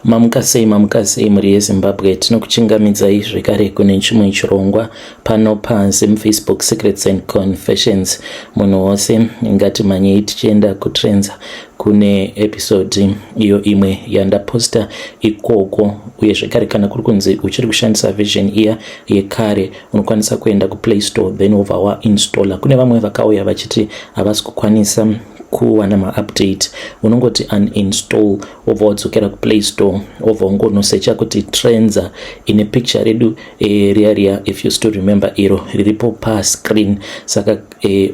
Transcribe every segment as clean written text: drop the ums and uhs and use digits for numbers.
Mamuka sei, mamuka sei mhuri yeZimbabwe, tinokuchingamidzai zvekare kune chimwe chirongwa pano paZim Facebook Secrets and Confessions. Munhu wose ngatimhanyei tichienda kuTrends kune episode iyo imwe yandaposta ikoko, uye zvekare kana kuri kunzi uchiri kushandisa version iya yekare unokwanisa kuenda kuPlay Store then wobva wainstalla. Kune vamwe vakauya vachiti havasi kukwanisa kuwana maupdate, unongoti uninstall wobva wadzokera kuPlay Store, wobva ungonosecha kuti Trendza ine picture redu riya riya, if you still remember, iro riripo pascreen. Saka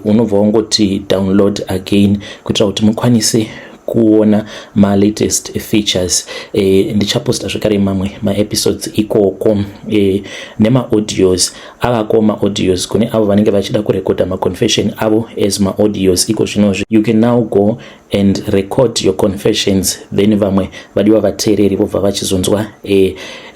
unobva wangoti download again kuitira kuti mukwanise kuona malatest features. Ndichaposta zvekare mamwe maepisodes ikoko nemaaudios avako, maaudios kune avo vanenge vachida kurekodha maconfession avo as maaudios. Iko zvinozvi you can now go and record your confessions, then vamwe vadiwa vateereri vobva vachizonzwa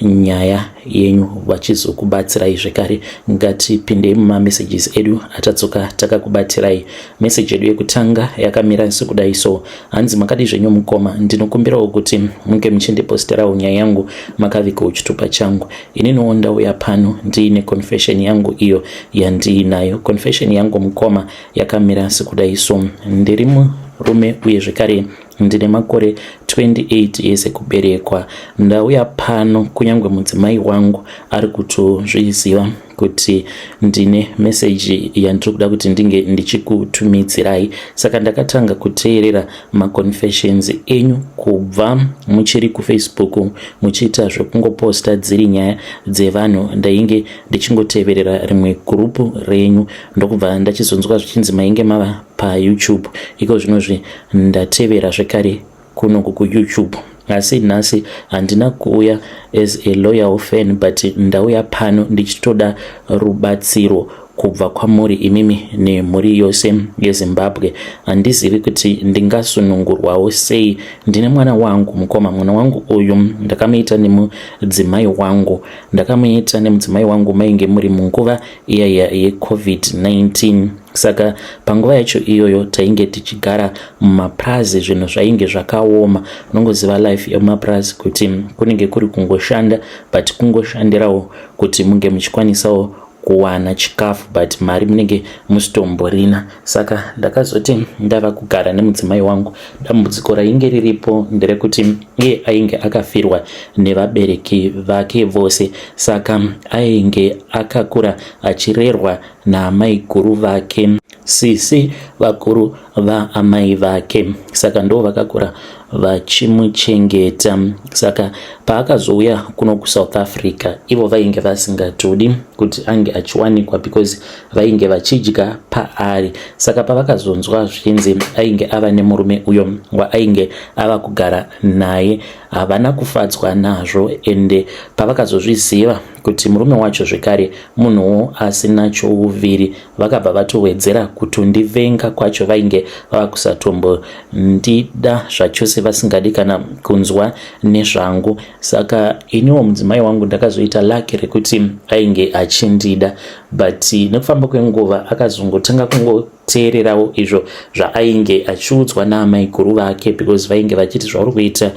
nyaya yenyu vachizokubatsirai zvekare. Ngatipindei mumamessages edu atadzoka takakubatirai. Meseji yedu yekutanga yakamira sekudai so, hanzi, "Makadi zvenyu mukoma? Ndinokumbirawo kuti munge muchindiposterawo nyaya yangu makavigawo chitupa changu. Ininiwo ndauya pano ndiine confession yangu iyo yandiinayo. Confession yangu mukoma yakamira sekudai so. Ndiri murume uye zvekare ndine makore 28 years ekuberekwa. Ndauya pano kunyange mudzimai wangu ari kutozviziva kuti ndine meseji yandiri kuda kuti ndinge ndichikutumidzirai. Saka ndakatanga kuteerera maconfessions enyu kubva muchiri kuFacebook muchiita zvekungoposta dziri nyaya dzevanhu. Ndainge ndichingoteverera rimwe gurupu renyu, ndokubva ndachizonzwa zvichinzi mainge mava paYouTube. Iko zvinozvi ndatevera zvekare kunoku kuYouTube, asi nhasi handina kuuya as a loyal fan, but ndauya pano ndichitoda rubatsiro kubva kwamuri imimi nemhuri yose yeZimbabwe. Handizivi kuti ndingasunungurwawo sei. Ndine mwana wangu mukoma. Mwana wangu uyu ndakamuita nemudzimai wangu, ndakamuita nemudzimai wangu mainge muri munguva iyaya yeCOVID-19. Saka panguva yacho iyoyo tainge tichigara mumapurazi, zvinhu zvainge zvakaoma. Unongoziva life yemumapurazi kuti kunenge kuri kungoshanda, but kungoshandirawo kuti munge muchikwanisawo kuwana chikafu, but mari munenge musitomborina. Saka ndakazoti ndava kugara nemudzimai wangu, dambudziko rainge riripo nderekuti iye ainge akafirwa nevabereki vake vose, saka ainge akakura achirerwa naamaiguru vake, sisi vakuru vaamai vake. Saka ndo vakakura vachimuchengeta. Saka paakazouya kuno kuSouth Africa, ivo vainge vasingatodi kuti ange achiwanikwa because vainge vachidya paari. Saka pavakazonzwa zvichinzi ainge ava nemurume uyo waainge ava kugara naye, havana kufadzwa nazvo. Ende pavakazozviziva kuti murume wacho zvekare munhuwo asina chouviri, vakabva vatowedzera kutondivenga kwacho. Vainge vava kusatombondida zvachose, vasingadi kana kunzwa nezvangu. Saka iniwo mudzimai wangu ndakazoita lucky rekuti ainge achindida, but nekufamba kwenguva akazongotanga kungoteererawo izvo zvaainge achiudzwa naamaiguru vake, because vainge vachiti zvauri kuita,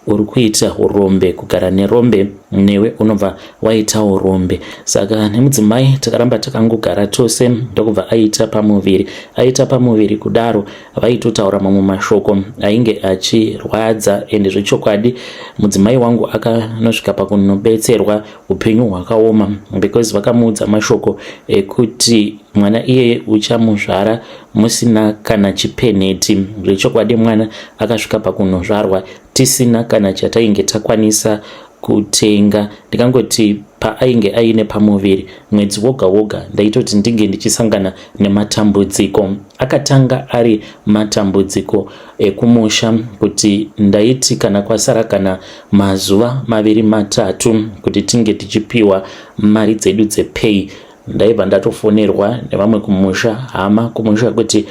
uri kuita urombe. Kugara nerombe newe unobva waita urombe. Saka nemudzimai takaramba takangogara tose, ndokubva aita pamuviri. Aita pamuviri kudaro, vaitotaura mamwe mashoko ainge achirwadza. Ende zvechokwadi mudzimai wangu akanosvika pakunobetserwa. Upenyu hwakaoma because vakamuudza mashoko ekuti mwana iyeye uchamuzvara musina kana chipeneti. Zvechokwadi mwana akasvika pakunozvarwa tisina kana chatainge takwanisa kutenga. Ndikangoti paainge aine pamuviri, mwedzi woga woga ndaitoti ndinge ndichisangana nematambudziko. Akatanga ari matambudziko ekumusha, kuti ndaiti kana kwasara kana mazuva 2 3 kuti tinge tichipiwa mari dzedu dzepay, ndaibva ndatofonerwa nevamwe kumusha, hama kumusha, kuti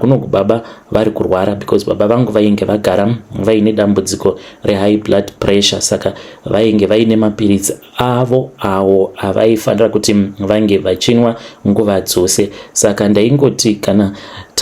kunoku baba vari kurwara, because baba vangu vainge vagara vaine dambudziko rehigh blood pressure. Saka vainge vaine mapiritsi avo awo avaifanira kuti vange vachinwa nguva dzose. Saka ndaingoti kana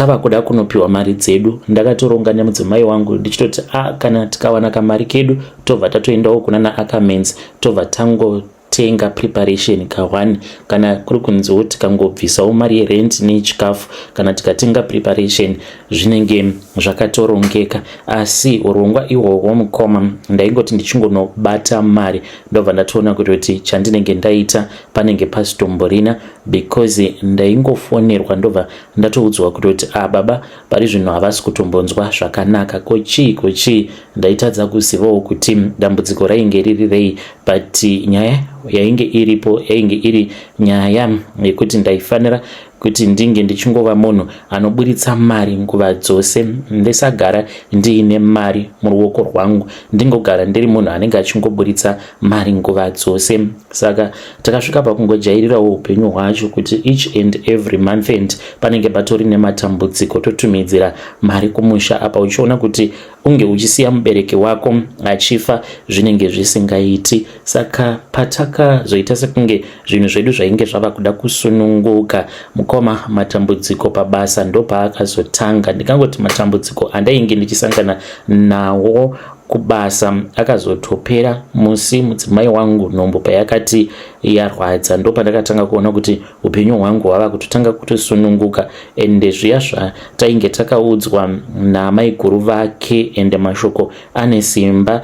Tava kuda kunopiwa mari dzedu, ndakatoronga nemudzimai wangu ndichitoti a ah, kana tikawana kamari kedu tobva tatoendawo kuna naAckermans, tobva tangotenga preparation ka1. Kana kuri kunziwo tikangobvisawo mari yerent nechikafu, kana tikatenga preparation zvinenge zvakatorongeka. Asi urongwa ihwohwo mukoma, ndaingoti ndichingonobata mari ndobva ndatoona kutoti chandinenge ndaita panenge pasitomborina, because ndaingofonerwa ndobva ndatoudzwa kutoti, "A ah, baba pari zvino havasi kutombonzwa zvakanaka." Ko chii, ko chii? Ndaitadza kuzivawo kuti dambudziko rainge riri rei, but nyaya yainge iripo yainge iri nyaya yekuti ndaifanira kuti ndinge ndichingova munhu anoburitsa mari nguva dzose, ndisagara ndiine mari muruoko rwangu, ndingogara ndiri munhu anenge achingoburitsa mari nguva dzose. Saka takasvika pakungojairirawo upenyu hwacho kuti each and every month end panenge patori nematambudziko, totumidzira mari kumusha. Apa uchiona kuti unge uchisiya mubereki wako achifa, zvinenge zvisingaiti. Saka patakazoita sekunge zvinhu zvedu zvainge zvava kuda kusununguka, mukoma, matambudziko pabasa ndopaakazotanga. Ndingangoti matambudziko andainge ndichisangana nawo kubasa akazotopera musi mudzimai wangu nhombo payakati yarwadza. Ndopandakatanga kuona kuti upenyu hwangu hwava kutotanga kutosununguka. Ende zviya zvatainge takaudzwa namaiguru vake, ende mashoko ane simba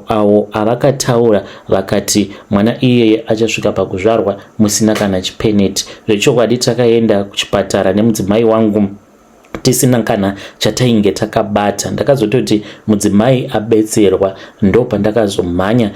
awo avakataura, vakati mwana iyeye achasvika pakuzvarwa musina kana chipeneti. Zvechokwadi takaenda kuchipatara nemudzimai wangu tisina kana chatainge takabata. Ndakazototi mudzimai abetserwa ndopandakazomhanya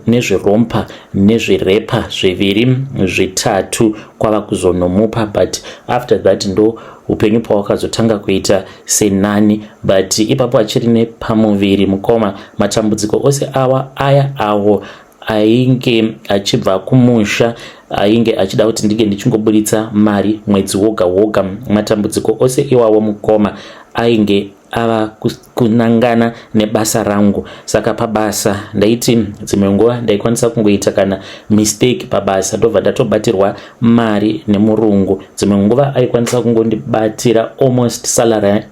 nezvirompa nezvirepa zviviri zvitatu kwava kuzonomupa. But after that ndo upenyu pawakazotanga kuita senani. But ipapo achiri nepamuviri, mukoma, matambudziko ose awa aya awo ainge achibva kumusha, ainge achida kuti ndinge ndichingoburitsa mari mwedzi woga woga, matambudziko ose iwawo, mukoma, ainge ava kunangana nebasa rangu. Saka pabasa ndaiti dzimwe nguva ndaikwanisa kungoita kana mistake pabasa, ndobva ndatobatirwa mari nemurungu. Dzimwe nguva aikwanisa kungondibatira almost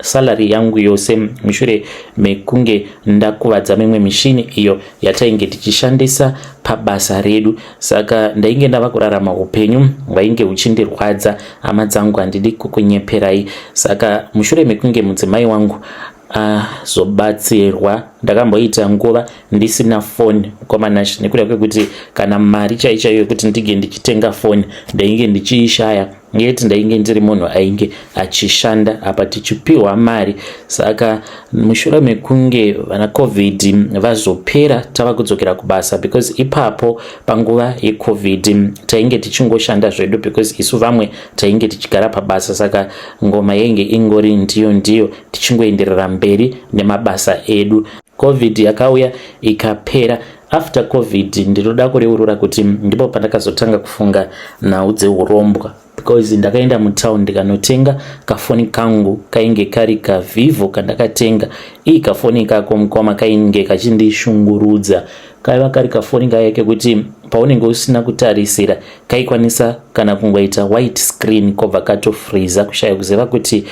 salary yangu yose mushure mekunge ndakuvadza mimwe mishini iyo yatainge tichishandisa pabasa redu. Saka ndainge ndava kurarama upenyu hwainge huchindirwadza, hama dzangu, handidi kukunyeperai. Saka mushure mekunge mudzimai wangu azobatsirwa, ndakamboita nguva ndisina foni, mukoma Nash, nekuda kwekuti kana mari chai chaiyo yekuti ndinge ndichitenga foni ndainge ndichiishaya. Yeti ndainge ndiri munhu ainge achishanda, apa tichipiwa mari. Saka mushure mekunge vana COVID vazopera, tava kudzokera kubasa, because ipapo panguva yeCOVID tainge tichingoshanda zvedu, because isu vamwe tainge tichigara pabasa. Saka ngoma yainge ingori ndiyo ndiyo, tichingoenderera mberi nemabasa edu. COVID yakauya ikapera. After COVID, ndinoda kureurura kuti ndipo pandakazotanga kufunga nhau dzeurombwa, because ndakaenda mutown ndikanotenga kafoni kangu kainge kari kaVivo kandakatenga. Ii, kafoni kako, mukoma, kainge kachindishungurudza. Kaiva kari kafoni kaya kekuti paunenge usina kutarisira kaikwanisa kana kungoita white screen kobva katofreeza, kushaya kuziva kuti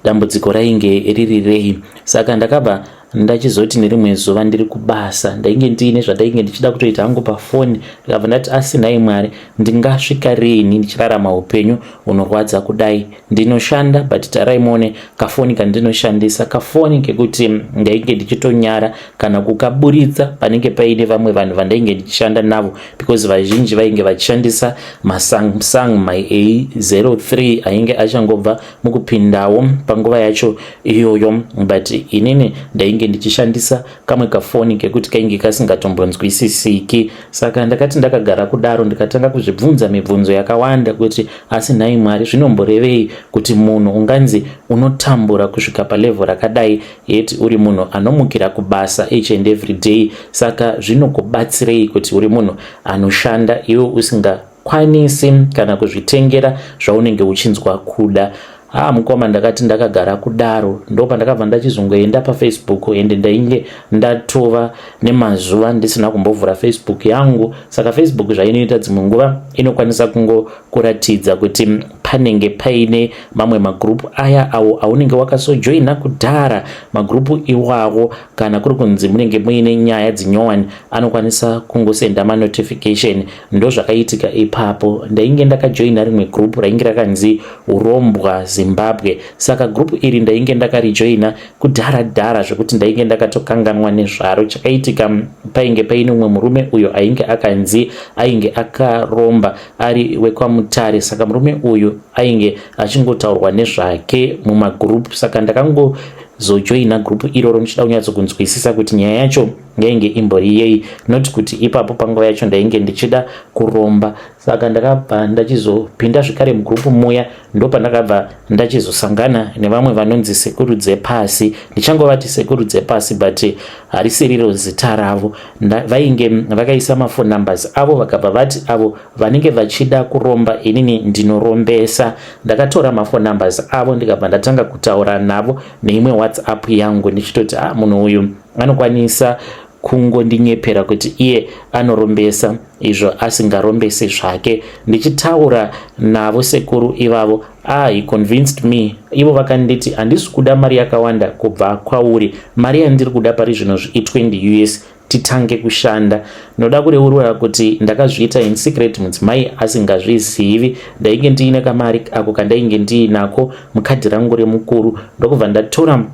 dambudziko rainge riri rei. Saka ndakabva ndachizoti nerimwe zuva ndiri kubasa, ndainge ndiine zvandainge ndichida kutoita hangu pafoni, ndikabva ndati, "Asi nhai Mwari, ndingasvika rini ndichirarama upenyu hunorwadza kudai? Ndinoshanda, but tarai muone kafoni kandinoshandisa, kafoni kekuti ndainge ndichitonyara kana kukaburitsa panenge paine vamwe vanhu vandainge ndichishanda navo, because vazhinji vainge vachishandisa maSamsung my A03 ainge achangobva mukupindawo panguva yacho iyoyo. But inini ndainge ndichishandisa kamwe kafoni kekuti kainge kasingatombonzwisisiki." Saka ndakati ndakagara kudaro, ndikatanga kuzvibvunza mibvunzo yakawanda kuti, "Asi nhai Mwari, zvinomborevei kuti munhu unganzi unotambura kusvika palevel rakadai, yeti uri munhu anomukira kubasa each and every day? Saka zvinokubatsirei kuti uri munhu anoshanda, iwe usingakwanisi kana kuzvitengera zvaunenge uchinzwa kuda?" Haa mukoma, ndakati ndakagara kudaro ndopandakabva ndachizongoenda paFacebook, ende ndainge ndatova nemazuva ndisina kumbovhura Facebook yangu. Saka Facebook zvainoita, dzimwe nguva inokwanisa kungokuratidza kuti panenge paine mamwe magrupu aya awo aunenge wakasojoina kudhara. Magrupu iwawo, kana kuri kunzi munenge muine nyaya dzinyowani, anokwanisa kungosenda manotification. Ndozvakaitika ipapo. Ndainge ndakajoina rimwe grupu rainge rakanzi Urombwa Zimbabwe. Saka grupu iri ndainge ndakarijoina kudhara dhara zvekuti ndainge ndakatokanganwa nezvaro. Chakaitika, painge paine umwe murume uyo ainge akanzi ainge akaromba ari wekwaMutare. Saka murume uyu ainge achingotaurwa nezvake mumagurupu. Saka ndakangozojoina gurupu iroro ndichida kunyatsokunzwisisa kuti nyaya yacho yainge imbori yei, not kuti ipapo panguva yacho ndainge ndichida kuromba. Saka ndakabva ndachizopinda zvekare mugurupu muya, ndopandakabva ndachizosangana nevamwe vanonzi Sekuru Dzepasi. Ndichangovati Sekuru Dzepasi, but harisiriro zita ravo. Vainge vakaisa maphone numbers avo, vakabva vati avo vanenge vachida kuromba, inini ndinorombesa. Ndakatora maphone numbers avo, ndikabva ndatanga kutaura navo neimwe WhatsApp yangu, ndichitoti, "Ah, munhu uyu anokwanisa kungondinyepera kuti iye anorombesa izvo asingarombesi zvake." Ndichitaura navo sekuru ivavo, ah, he convinced me. Ivo vakanditi, "Handisi kuda mari yakawanda kubva kwauri. Mari yandiri kuda pari zvino i20 US, titange kushanda." Ndoda kureurura kuti ndakazviita in secret, mudzimai asingazvizivi. Ndainge ndiine kamari ako kandainge ndiinako mukadhi rangu remukuru, ndokubva ndatora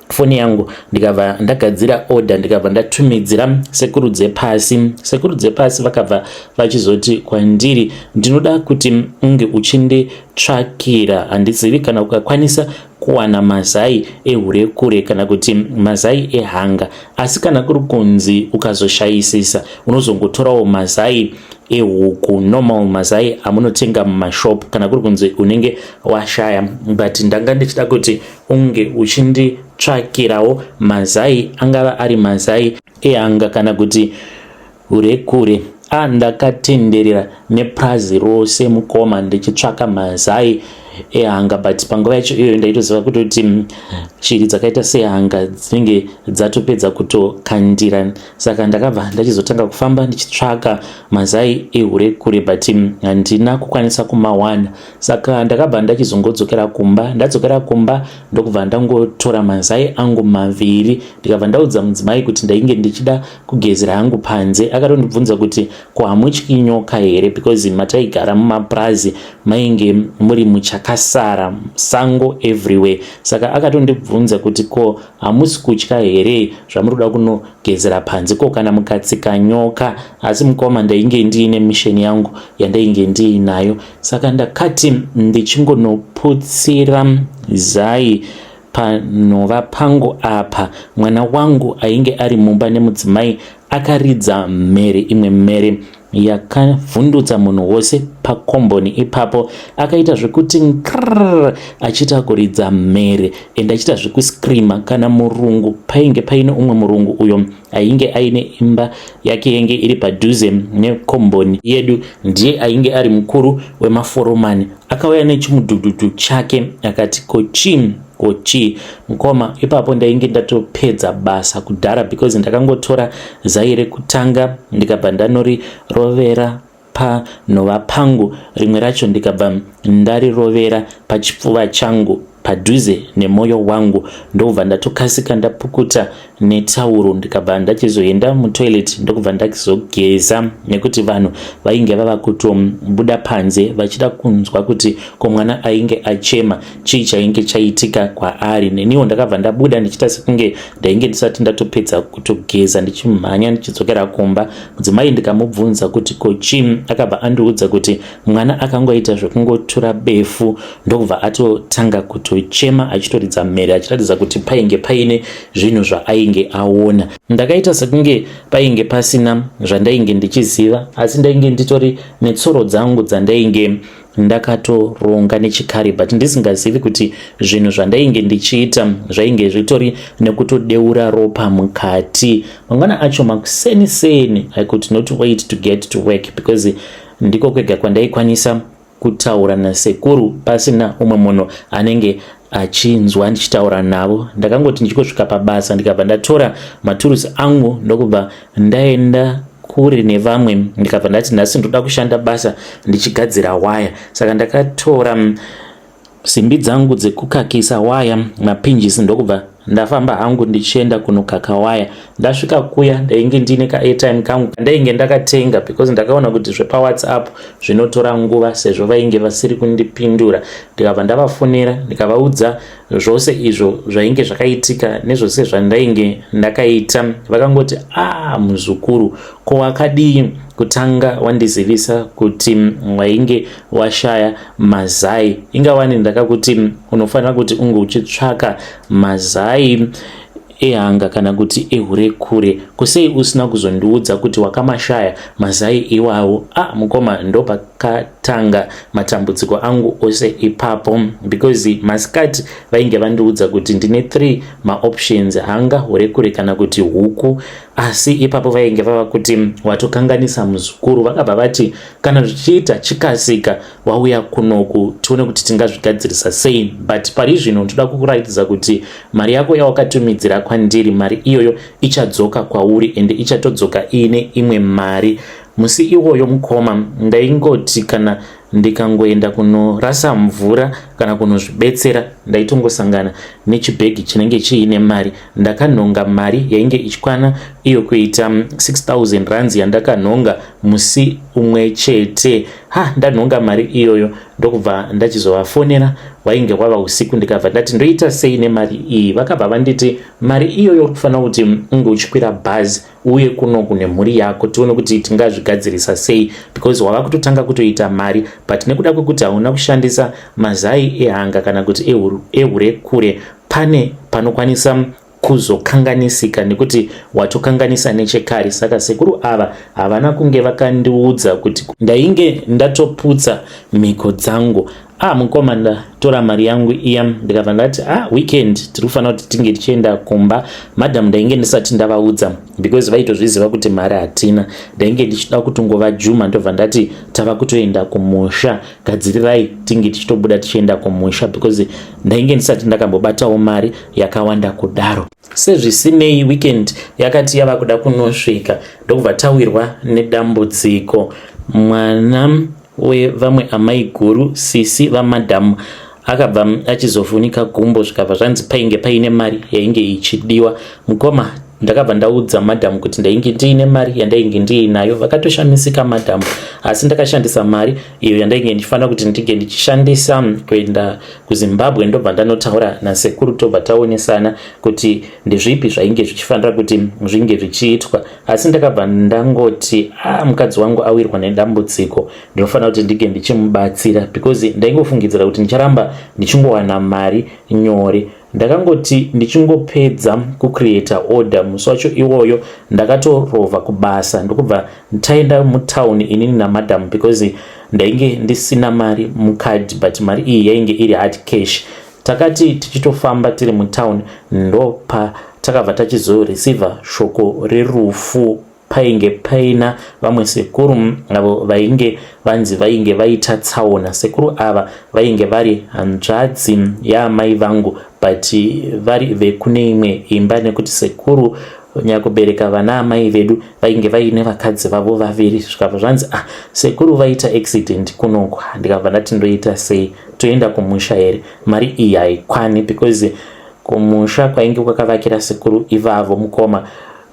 foni yangu, ndikabva ndagadzira order, ndikabva ndatumidzira Sekuru Dzepasi. Sekuru Dzepasi vakabva vachizoti kwandiri, "Ndinoda kuti unge uchinditsvakira, handizivi kana ukakwanisa kuwana mazai ehurekure kana kuti mazai ehanga, asi kana kuri kunzi ukazoshayisisa, unozongotorawo mazai ehuku, normal mazai amunotenga mumashop, kana kuri kunzi unenge washaya. But ndanga ndichida kuti unge uchinditsvakirawo mazai, angava ari mazai ehanga kana kuti hurekure." A, ndakatenderera nepurazi rose, mukoma, ndichitsvaka mazai ehanga, but panguva yacho iyoyo ndaitoziva kutoti shiri dzakaita sehanga dzinenge dzatopedza kutokandira. Saka ndakabva ndachizotanga kufamba ndichitsvaka mazai ehurekure, but handina kukwanisa kumawana. Saka ndakabva ndachizongodzokera kumba. Ndadzokera kumba, ndokubva ndangotora mazai angu maviri, ndikabva ndaudza mudzimai kuti ndainge ndichida kugezera hangu panze. Akatondibvunza kuti, "Ko hamutyi nyoka here?" Because mataigara mumapurazi mainge muri muchakasara sango everywhere. Saka akatondibvunza kuti, "Ko hamusi kutya here zvamuri kuda kunogezera panze? Ko kana mukatsika nyoka?" Asi mukoma, ndainge ndiine mission yangu yandainge ndiinayo. Saka ndakati ndichingonoputsira zai panhova pangu apa, mwana wangu ainge ari mumba nemudzimai akaridza mhere, imwe mhere yakavhundutsa munhu wose pakomboni ipapo. Akaita zvekuti nkrr, achiita kuridza mhere ende achiita zvekuscreama. Kana murungu, painge paine umwe murungu uyo ainge aine imba yake yainge iri padhuze nekomboni yedu, ndiye ainge ari mukuru wemaforomani, akauya nechimudhudhudhu chake akati, "Kochii, kochii?" Mukoma, ipapo ndainge ndatopedza basa kudhara, because ndakangotora zai rekutanga, ndikabva ndanorirovera panhova pangu, rimwe racho ndikabva ndarirovera pachipfuva changu padhuze nemwoyo wangu, ndobva ndatokasika ndapukuta netauro, ndikabva ndachizoenda mutoilet, ndokubva ndazogeza, nekuti vanhu vainge vava kutobuda panze vachida kunzwa kuti ko mwana ainge achema chii chainge chaitika kwaari. Neniwo ndakabva ndabuda ndichiita sekunge ndainge ndisati ndatopedza kutogeza, ndichimhanya ndichidzokera kumba. Mudzimai ndikamubvunza kuti ko chii, akabva andiudza kuti mwana akangoita zvekungotura befu, ndokubva atotanga kutochema achitoridza mhere, achiratidza kuti painge paine zvinhu zvaainge aona. Ndakaita sekunge painge pasina zvandainge ndichiziva, asi ndainge nditori netsoro dzangu dzandainge ndakatoronga nechikare, but ndisingazivi kuti zvinhu zvandainge ndichiita zvainge zvitori nekutodeura ropa mukati. Mangwana acho makuseni seni, I could not wait to get to work, because ndiko kwega kwandaikwanisa. kutaura nasekuru pasina umwe munhu anenge achinzwa ndichitaura navo. Ndakangoti ndichingosvika pabasa ndikabva ndatora maturusi angu ndokubva ndaenda kure nevamwe, ndikabva ndati nhasi ndoda kushanda basa ndichigadzira waya. Saka ndakatora simbi dzangu dzekukakisa waya, mapinjisi, ndokubva ndafamba hangu ndichienda kunokaka waya. Ndasvika kuya ndainge ndiine kaairtime kangu kandainge ndakatenga because ndakaona kuti zvepaWhatsApp zvinotora nguva sezvo vainge vasiri kundipindura. Ndikabva ndavafonera ndikavaudza zvose izvo zvainge zvakaitika nezvose zvandainge ndakaita. Vakangoti, a ah, muzukuru, ko wakadii kutanga wandizivisa kuti wainge washaya mazai? Ingawani ndakakuti unofanira kuti unge uchitsvaka mazai ehanga kana kuti ehurekure. Kusei usina kuzondiudza kuti wakamashaya mazai iwawo? Ah, mukoma, ndopakatanga matambudziko angu ose ipapo because masikati vainge vandiudza kuti ndine 3 maoptions, hanga, hurekure kana kuti huku. Asi ipapo vainge vava kuti watokanganisa muzukuru. Vakabva vati kana zvichiita chikasika wauya kunoku tione kuti tingazvigadzirisa sei, but pari zvino ndoda kukuratidza kuti mari yako yawakatumidzira kwandiri, mari iyoyo ichadzoka kwauri ende ichatodzoka iine imwe mari. Musi iwoyo mukoma, ndaingoti kana ndikangoenda kunorasa mvura kana kunozvibetsera ndaitongosangana nechibhegi chinenge chiine mari. Ndakanhonga mari yainge ichikwana iyo kuita 6000 rands yandakanhonga musi umwe chete. Ha, ndanhonga mari iyoyo ndokubva ndachizovafonera. Wainge wava usiku, ndikabva ndati ndoita sei nemari iyi? Vakabva vanditi mari iyoyo kufanira kuti unge uchikwira bhazi uye kunoku nemhuri yako tione kuti tingazvigadzirisa sei because wava kutotanga kutoita mari, but nekuda kwekuti hauna kushandisa mazai ehanga kana kuti ehurekure, pane panokwanisa kuzokanganisika nekuti watokanganisa nechekare. Saka sekuru ava havana kunge vakandiudza kuti ndainge ndatoputsa mhiko dzangu. Ah, mukoma, ndatora mari yangu iya ndikabva ndati, ah, weekend tiri kufanira kuti tinge tichienda kumba. Madam ndainge ndisati ndavaudza because vaitozviziva kuti mari hatina. Ndainge ndichida kutongovajuma, ndobva ndati tava kutoenda kumusha, gadzirirai tinge tichitobuda tichienda kumusha because ndainge ndisati ndakambobatawo mari yakawanda kudaro. Sezvisinei, weekend yakati yava kuda kunosvika ndokubva tawirwa nedambudziko. Mwana wevamwe amai guru, sisi vamadhamu, akabva achizofunika gumbo, zvikabva zvanzi painge paine mari yainge ichidiwa. Mukoma, ndakabva ndaudza madhamu kuti ndainge ndiine mari yandainge ndiinayo. Vakatoshamisika madhamu, asi ndakashandisa mari iyo yandainge ndichifanira kuti ndinge ndichishandisa kuenda kuZimbabwe. Ndobva ndanotaura nasekuru, tobva taonesana kuti ndezvipi zvainge zvichifanira kuti zvinge zvichiitwa. Asi ndakabva ndangoti, ah, mukadzi wangu awirwa nedambudziko, ndinofanira kuti ndinge ndichimubatsira because ndaingofungidzira kuti ndicharamba ndichingowana mari nyore. Ndakangoti ndichingopedza kucreata order musi wacho iwoyo, ndakatorovha kubasa ndokubva taenda mutown inini namadam because ndainge ndisina mari mukadhi, but mari iyi yainge iri hard cash. Takati tichitofamba tiri mutown ndopa takabva tachizoreceiva shoko rerufu. Painge paina vamwe sekuru avo vainge vanzi vainge vaita tsaona. Sekuru ava vainge vari hanzvadzi yaamai vangu but vari vekune imwe imba, nekuti sekuru nyakubereka vana amai vedu vainge vaine vakadzi vavo vaviri. Zvikabva zvanzi, ah, sekuru vaita accident kunokwa. Ndikabva ndati ndoita sei? Toenda kumusha here? Mari iyi haikwani because kumusha kwainge kwakavakira sekuru ivavo, mukoma,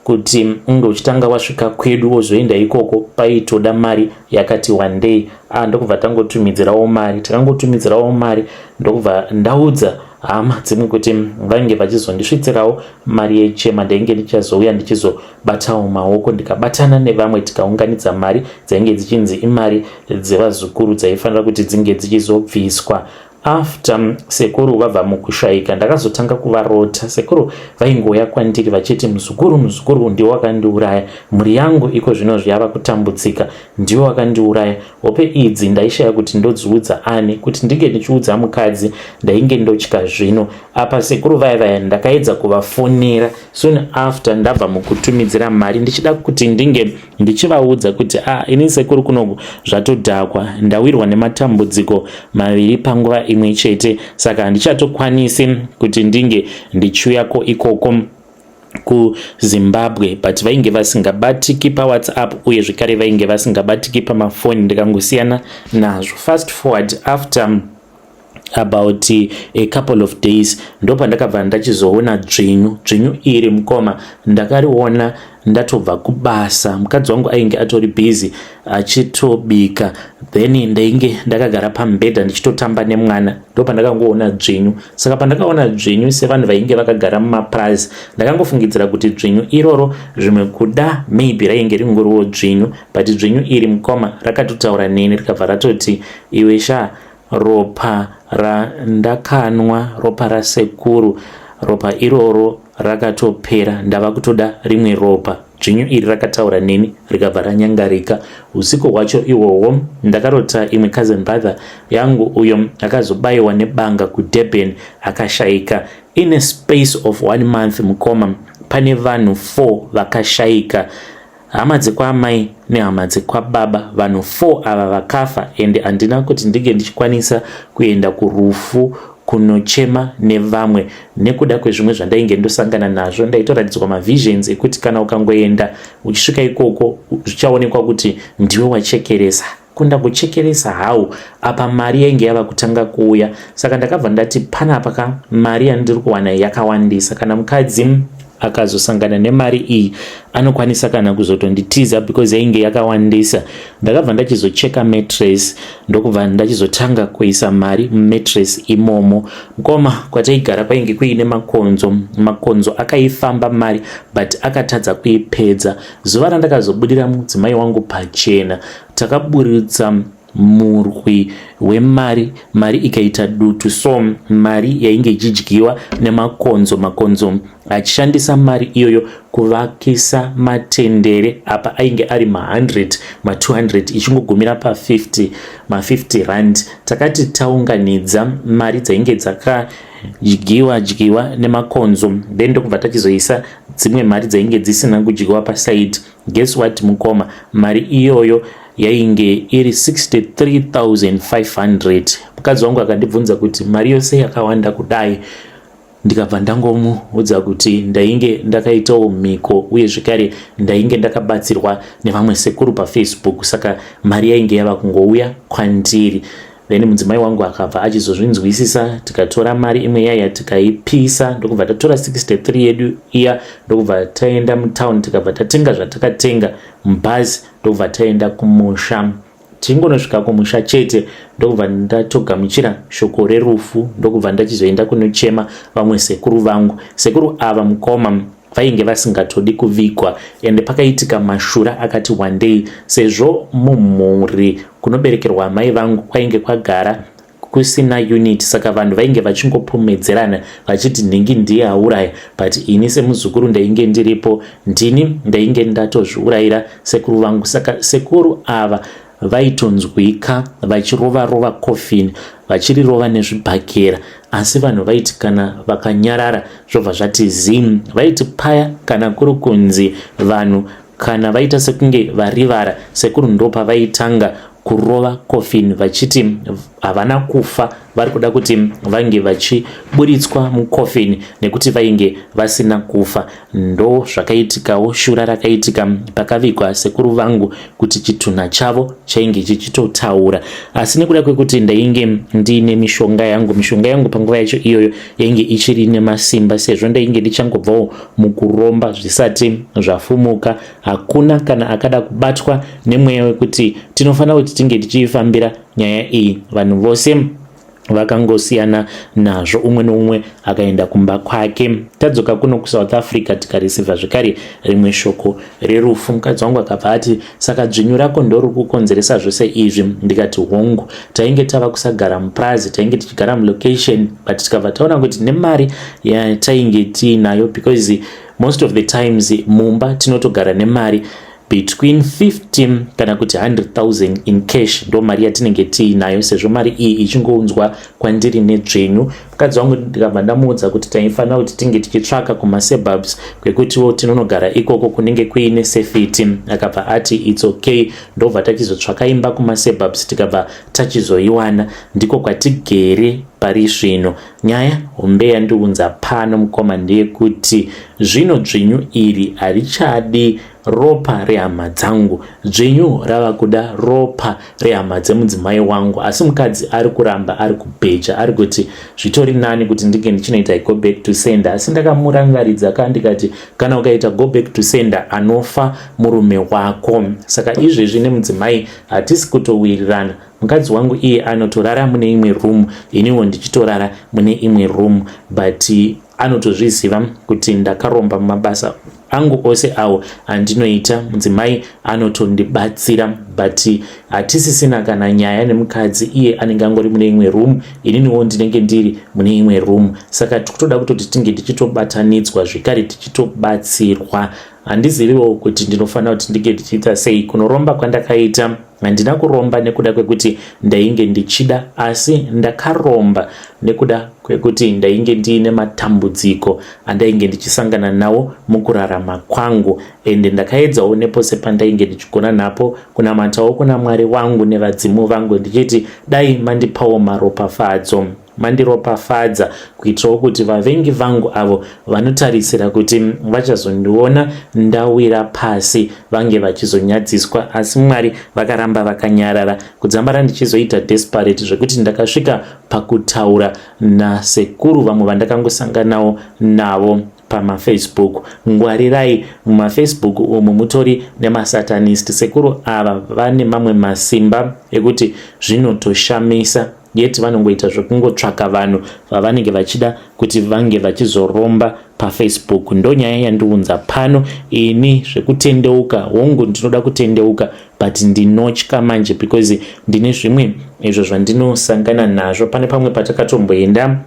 kuti unge uchitanga wasvika kwedu wozoenda ikoko paitoda mari yakati wandei. Ah, ndokubva tangotumidzirawo mari, takangotumidzirawo mari, ndokubva ndaudza hama dzimwe kuti vange vachizondisvitsirawo mari yechema. Ndainge ndichazouya ndichizobatawo maoko, ndikabatana nevamwe tikaunganidza mari dzainge dzichinzi imari dzevazukuru dzaifanira kuti dzinge dzichizobviswa. After sekuru vabva mukushaika, ndakazotanga kuvarota. Sekuru vaingouya kwandiri vachiti, "Muzukuru, muzukuru, ndiwe wakandiuraya. Mhuri yangu iko zvino zviyava kutambudzika, ndiwe wakandiuraya." Hope idzi ndaishaya kuti ndodziudza ani. Kuti ndinge ndichiudza mukadzi, ndainge ndotya. Zvino apa sekuru vaya vaya ndakaedza kuvafonera soon after ndabva mukutumidzira mari, ndichida kuti ndinge ndichivaudza kuti, "A ah, ini sekuru, kunoku zvatodhakwa. Ndawirwa nematambudziko maviri panguva imwe chete, saka handichatokwanisi kuti ndinge ndichiuyako ikoko kuZimbabwe." But vainge vasingabatiki paWhatsApp, uye zvekare vainge vasingabatiki pamafoni. Ndikangosiyana nazvo. Fast forward, after about a couple of days, ndopandakabva ndachizoona dzvinyu. Dzvinyu iri, mukoma, ndakariona ndatobva kubasa. Mukadzi wangu ainge atori busy achitobika, then ndainge ndakagara pamubhedha ndichitotamba nemwana. Ndopandakangoona dzvinyu. Saka pandakaona dzvinyu, sevanhu vainge vakagara mumapurazi, ndakangofungidzira kuti dzvinyu iroro zvimwe kuda maybe rainge ringoriwo dzvinyu. But dzvinyu iri, mukoma, rakatotaura neni, rikabva ratoti, "Iwe sha, ropa randakanwa, ropa rasekuru, ropa iroro rakatopera. Ndava kutoda rimwe ropa." Dzvinyu iri rakataura neni, rikabva ranyangarika. Usiku hwacho ihwohwo ndakarota imwe cousin brother yangu, uyo akazobayiwa nebanga kuDurban akashayika. In a space of one month, mukoma, pane vanhu 4 vakashayika, hama dzekwaamai nehama dzekwababa. Vanhu 4 ava vakafa, ende handina kuti ndinge ndichikwanisa kuenda kurufu kunochema nevamwe nekuda kwezvimwe zvandainge ndosangana nazvo. Ndaitoratidzwa mavisions ekuti kana ukangoenda, uchisvika ikoko, zvichaonekwa kuti ndiwe wachekeresa. Kunda kuchekeresa hau apa mari yainge yava kutanga kuuya. Saka ndakabva ndati, "Panapa ka, mari yandiri kuwana yakawandisa. Kana mukadzi akazosangana nemari iyi, anokwanisa kana kuzotonditiza, because yainge yakawandisa." Ndakabva ndachizocheka mattress, ndokubva ndachizotanga kuisa mari mumattress imomo. Mukoma, kwataigara kwainge kuine makonzo. Makonzo akaifamba mari, but akatadza kuipedza. Zuva randakazobudira mudzimai wangu pachena, takaburitsa murwi wemari, mari ikaita dutu. So mari yainge ichidyiwa nemakonzo, makonzo achishandisa mari iyoyo kuvakisa matendere. Apa ainge ari ma100, ma200, ichingogumira pa50, ma50 rand. Takati taunganidza mari dzainge dzakadyiwa dyiwa nemakonzo, then ndokubva tachizoisa dzimwe mari dzainge dzisina kudyiwa paside. Guess what, mukoma? Mari iyoyo yainge iri 63,500. Mukadzi wangu akandibvunza kuti mari yose yakawanda kudai. Ndikabva ndangomuudza kuti ndainge ndakaitawo mhiko, uye zvekare ndainge ndakabatsirwa nevamwe sekuru paFacebook, saka mari yainge yava kungouya kwandiri. Then mudzimai wangu akabva achizozvinzwisisa. Tikatora mari imwe yaya tikaipisa, ndokubva tatora 63 yedu iya, ndokubva taenda mutown, tikabva tatenga zvatakatenga mubhazi, ndokubva taenda kumusha. Tichingonosvika kumusha chete, ndokubva ndatogamuchira shoko rerufu, ndokubva ndachizoenda kunochema vamwe sekuru vangu. Sekuru ava, mukoma, vainge vasingatodi kuvigwa, ende pakaitika mashura akati wandei, sezvo mumhuri kunoberekerwa amai vangu kwainge kwagara kusina unity. Saka vanhu vainge vachingopomedzerana vachiti nhingi ndiye auraya, but ini semuzukuru ndainge ndiripo, ndini ndainge ndatozviurayira sekuru vangu. Saka sekuru ava vaitonzwika vachirova rova kofini, vachirirova nezvibhakera, asi vanhu vaiti kana vakanyarara zvobva zvati zim. Vaiti paya kana kuri kunzi vanhu kana vaita sekunge varivara, sekuru ndopavaitanga kurova kofini vachiti havana kufa, vari kuda kuti vange vachiburitswa mukofini nekuti vainge vasina kufa. Ndo zvakaitikawo, shura rakaitika pakavigwa sekuru vangu, kuti chitunha chavo chainge chichitotaura. Asi nekuda kwekuti ndainge ndiine mishonga yangu, mishonga yangu panguva yacho iyoyo yainge ichiri nemasimba, sezvo ndainge ndichangobvawo mukuromba zvisati zvafumuka, hakuna kana akada kubatwa nemweya wekuti tinofanira kuti tinge tichiifambira nyaya iyi. Vanhu vose Vakangosiyana nazvo, umwe neumwe akaenda kumba kwake. Tadzoka kuno kuSouth Africa, tikareceiva zvekare rimwe shoko rerufu. Mukadzi wangu akabva ati, "Saka dzvinyu rako ndori kukonzeresa zvose izvi?" Ndikati, "Hongu." Tainge tava kusagara mupurazi, tainge tichigara mulocation, but tikabva taona kuti nemari yatainge tiinayo, because most of the times mumba tinotogara nemari between 50 kana kuti 100,000 in cash, ndo mari yatinenge tiinayo, sezvo mari iyi ichingounzwa kwandiri nedzvenyu. Mukadzi wangu ndikabva ndamuudza kuti taifanira kuti tinge tichitsvaka kumasuburbs kwekutiwo tinonogara ikoko kunenge kuine safety. Akabva ati, "It's okay." Ndobva tachizotsvaka imba kumasuburbs, tikabva tachizoiwana, ndiko kwatigere pari zvino. Nyaya hombe yandiunza pano, mukoma, ndeyekuti zvino dzvinyu iri harichadi ropa rehama dzangu. Dzvinyu rava kuda ropa rehama dzemudzimai wangu, asi mukadzi ari kuramba, ari kubheja, ari kuti zvitori nani kuti ndinge ndichinoita go back to sender. Asi ndakamurangaridza ka, ndikati, "Kana ukaita go back to sender, anofa murume wako." Saka izvezvi nemudzimai hatisi kutowirirana. Mukadzi wangu iye anotorara mune imwe room, iniwo ndichitorara mune imwe room, but anotozviziva kuti ndakaromba. Mumabasa angu ose awo andinoita, mudzimai anotondibatsira, but hatisisina kana nyaya nemukadzi. Iye anenge angori mune imwe room, ininiwo ndinenge ndiri mune imwe room. Saka tikutoda kutoti tinge tichitobatanidzwa zvekare, tichitobatsirwa. Handiziviwo kuti ndinofanira kuti ndinge ndichiita sei. Kunoromba kwandakaita, handina kuromba nekuda kwekuti ndainge ndichida, asi ndakaromba nekuda kwekuti ndainge ndiine matambudziko andainge ndichisangana nawo mukurarama kwangu. Ende ndakaedzawo nepose pandainge ndichigona napo kunamatawo kuna Mwari wangu nevadzimu vangu, ndichiti dai mandipawo maropafadzo, mandiropafadza, kuitirawo kuti vavengi vangu avo vanotarisira kuti vachazondiona ndawira pasi vange vachizonyadziswa. Asi Mwari vakaramba vakanyarara, kudzambara ndichizoita desperate zvekuti ndakasvika pakutaura nasekuru vamwe vandakangosanganawo navo pamafacebook. Ngwarirai mumafacebook umu, mutori nemasatanist. Sekuru ava vane mamwe masimba ekuti zvinotoshamisa, yet vanongoita zvekungotsvaka vanhu vavanenge vachida kuti vange vachizoromba pafacebook. Ndo nyaya yandiunza pano ini. Zvekutendeuka, hongu, ndinoda kutendeuka, but ndinotya manje because ndine zvimwe izvo zvandinosangana nazvo. Pane pamwe patakatomboenda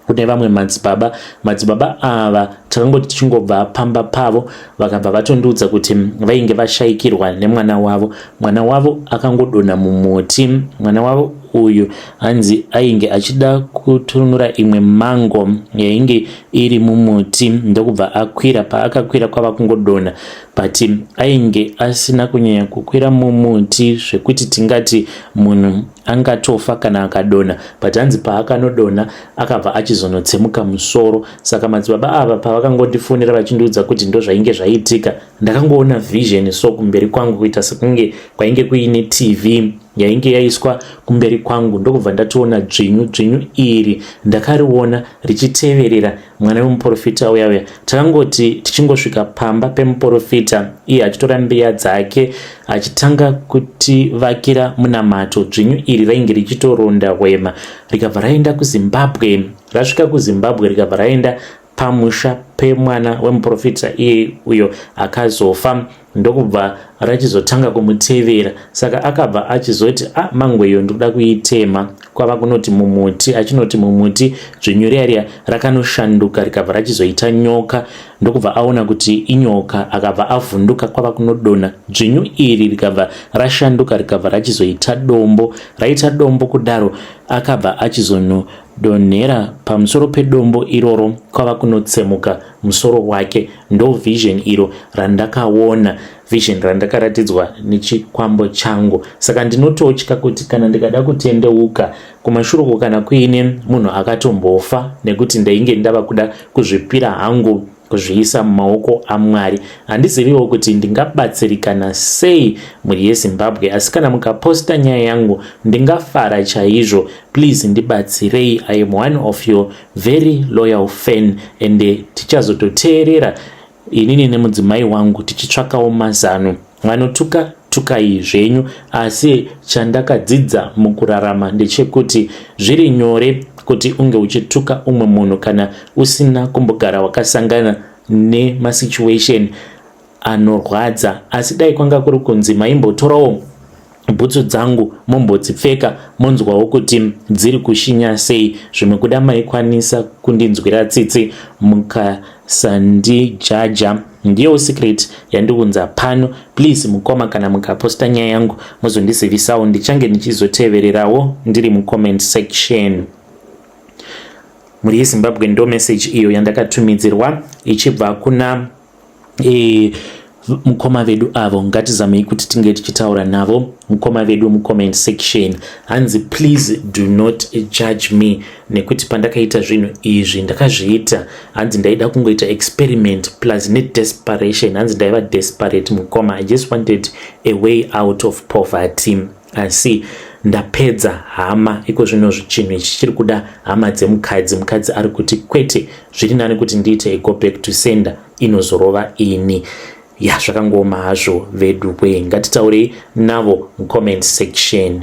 kune vamwe madzibaba. Madzibaba ava takangoti tichingobva pamba pavo, vakabva vatondiudza kuti vainge vashayikirwa nemwana wavo. Mwana wavo akangodonha mumuti. Mwana wavo uyu hanzi ainge achida kutunura imwe mango yainge iri mumuti, ndokubva akwira. Paakakwira kwava kungodonha, but ainge asina kunyanya kukwira mumuti zvekuti tingati munhu angatofa kana akadonha, but hanzi paakanodonha akabva achizonotsemuka musoro. Saka madzibaba ava pavakangondifonera vachindiudza kuti ndo zvainge zvaitika, ndakangoona vision so kumberi kwangu, kuita sekunge kwainge kuine TV yainge yaiswa kumberi kwangu, ndokubva ndatoona dzvinyu. Dzvinyu iri ndakariona richiteverera mwana wemuprofita uya uya. Takangoti tichingosvika pamba pemuprofita, iye achitora mbiya dzake achitanga kutivakira munamato, dzvinyu iri rainge richitoronda hwema, rikabva raenda kuZimbabwe. Rasvika kuZimbabwe, rikabva raenda pamusha pemwana wemuprofita iye uyo akazofa, ndokubva rachizotanga kumutevera. Saka akabva achizoti, "A ah, mango iyo ndikuda kuitema." Kwava kunoti mumuti, achinoti mumuti, dzvinyu riya riya rakanoshanduka, rikabva rachizoita nyoka. Ndokubva aona kuti inyoka, akabva avhunduka, kwava kunodonha. Dzvinyu iri rikabva rashanduka, rikabva rachizoita dombo. Raita dombo kudaro, akabva achizonodonhera pamusoro pedombo iroro, kwava kunotsemuka musoro wake. Ndo vision iro randakaona, vision randakaratidzwa nechikwambo changu. Saka ndinototya kuti kana ndikada kutendeuka kumashure, kana kuine munhu akatombofa, nekuti ndainge ndava kuda kuzvipira hangu, kuzviisa mumaoko aMwari. Handiziviwo kuti ndingabatsirikana sei, mhuri yeZimbabwe, asi kana mukaposta nyaya yangu ndingafara chaizvo. Please ndibatsirei. I am one of your very loyal fan, and tichazototeerera inini nemudzimai wangu tichitsvakawo mazano. Vanotuka tukai, Tukai zvenyu, asi chandakadzidza mukurarama ndechekuti zviri nyore kuti unge uchituka umwe munhu kana usina kumbogara wakasangana nemasituation anorwadza. Asi dai kwanga kuri kunzi maimbotorawo bhutsu dzangu mombodzipfeka, monzwawo kuti dziri kushinya sei, zvimwe kuda maikwanisa kundinzwira tsitsi mukasandijaja. Ndiyo secret yandiunza pano. Please mukoma, kana mukaposta nyaya yangu mozondizivisawo, ndichange ndichizotevererawo ndiri mucomment section. Mhuri yeZimbabwe, ndo message iyo yandakatumidzirwa ichibva kuna mukoma vedu avo. Ngatizamei kuti tinge tichitaura navo mukoma vedu mucomment section. Hanzi, "Please do not judge me, nekuti pandakaita zvinhu izvi ndakazviita, hanzi ndaida kungoita experiment plus nedesperation." Hanzi ndaiva desperate mukoma, I just wanted a way out of poverty, asi ndapedza hama. Iko zvino chinhu ichi chiri kuda hama dzemukadzi. Mukadzi ari kuti kwete, zviri nani kuti ndiite go back to sender, inozorova ini. Ya, zvakangooma hazvo vedu we. Ngatitaurei navo mucomment section.